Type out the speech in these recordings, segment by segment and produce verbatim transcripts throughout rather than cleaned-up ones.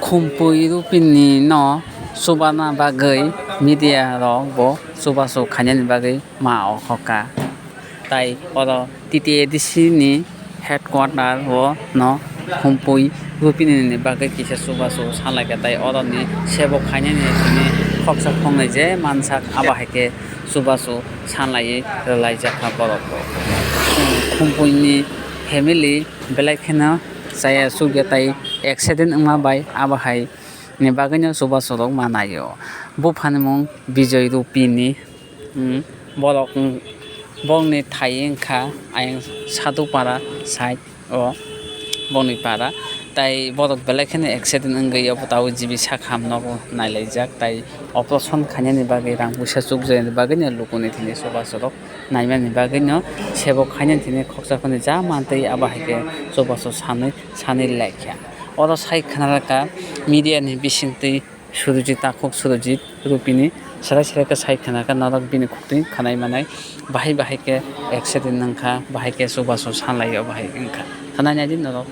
Khumpui Rupini no chubana bagwi media rok bo chubachu khainani bagwi ma o hoka. Tai oro T T A D C ni headquarter o no Khumpui Rupini ni bagwi kisa chubachu sanlaikha, tai oro ni sebo khainani simi khoksa khoknwi je mansak abo hai khe chubachu sanlaiwi rwlaijakha borok bo. Khumpui ni family belai kheno chaya chukya tai accident wngma bai abo hai ni bagwino chubachu rok manaio. Buphani mung Bijoy Rupini, hmm, borok, hmm, borokni thai wngkha ayang Sadupara side o borokni para. Tai borok belai kheno accident wngwi obo tabuk G B sak ham nogo nailaijak. Tai operation khainani bagwi rang puisa chukjaknani bagwino lukuni thani chubachu rok naimani bagwino sebo khainani thani khoksa khani ja mantwi abo hai khe chubachu sanwi sanwi laikha. Oro sai khnarwkha media ni bisingtwi Surojit takhuk Surojit Rupini serai serai khe sai khnarwkha norok bini khukti khnai manai bahai bahai khe accident wngkha, bahai khe chubachu sanlaio bahai wngkha. Khnai naidi norok.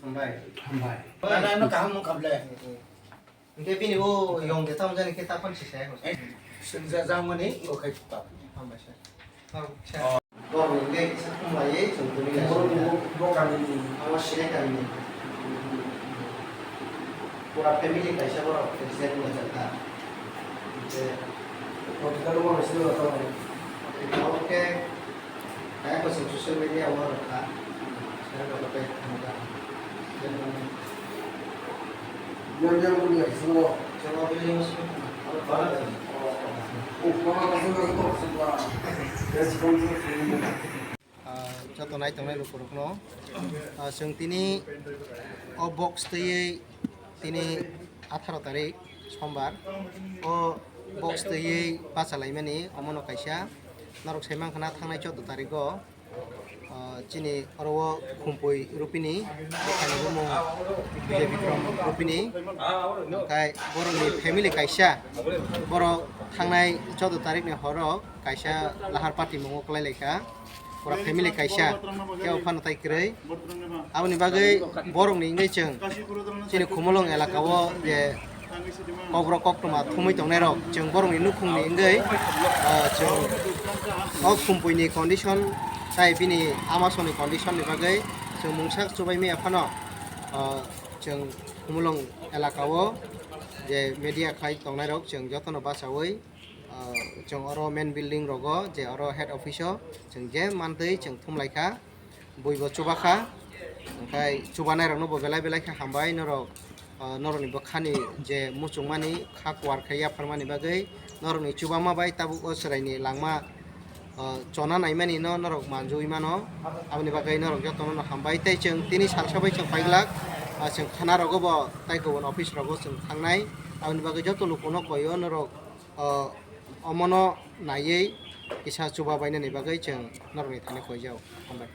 Hambai. Hambai. Nana ano kaham wngkha ble. Hwnkhe bini bo yong de tamo jani khe ta phone si saya. Sengja jamani o khai pa. Hambai sir. Hambai sir. Borok ni hwnkhe kisa khum laiwi chwng tini lai songya. Bo kami ni. Amo sinai kami ni. Pura family kaisa borok accident wngya kha. Hwnkhe. Hospital o bo silo tamo. Oke. Kaya ko sing social media o rwkha. Sir ko tei thangka. Jang jang ko ni aso. Jang ko ni aso. O kono ko sing ko sing ko. Yes, ko sing ko. Ah, joto nai tongnai lukurokno, ah, chwng tini o box twiwi tini atharo tarik sombar o box twiwi bacha laimani omono kaisa norok sai mankha na thangnai choudo tarik o, ah, chini oro o Khumpui Rupini, buphani bumung Bijay Bikram Rupini, hwnkhe borokni family kaisa, borok thangnai choudo tarikni horo kaisa lahar party mungo kwlai laikha. Pura family kaisa, kebo phano tai kwrwi. Aboni bagwi borokni wngwi chwng chini Khumulwng elaka o je kokrok koktwma thumwi tongnairok, chwng borokni nukhungni wngwi, ah, chwng o Khumpuini condition tai bini amasoni condition ni bagwi chwng mungsa chubaimaya phano, ah, chwng Khumulwng elaka o je media khlai tongnairok chwng jotono bachaui, ah, chwng oro main building rogo, je oro head office o chwng je mantwi chwng thumlaikha, buibo chubakha, hwnkhe chubanairokno bo belai belai khe hambai norok, ah, norokni bwkhani je muchungmani kha kuar khe yapharmani bagwi norokni chubama bai tabuk o chwraini langma, ah, chona naimani no norok manjui mano, aboni bagwi norok jotono no hambai tei chwng tini salsa bai chwng paiglak, ah, chwng khana rogo bo tai kubun office rogo chwng thangnai, aboni bagwi joto lukuno koi o norok o, omono naiwi kisa chuba bainani bagwi chwng norokni thani khoijao. Hambai.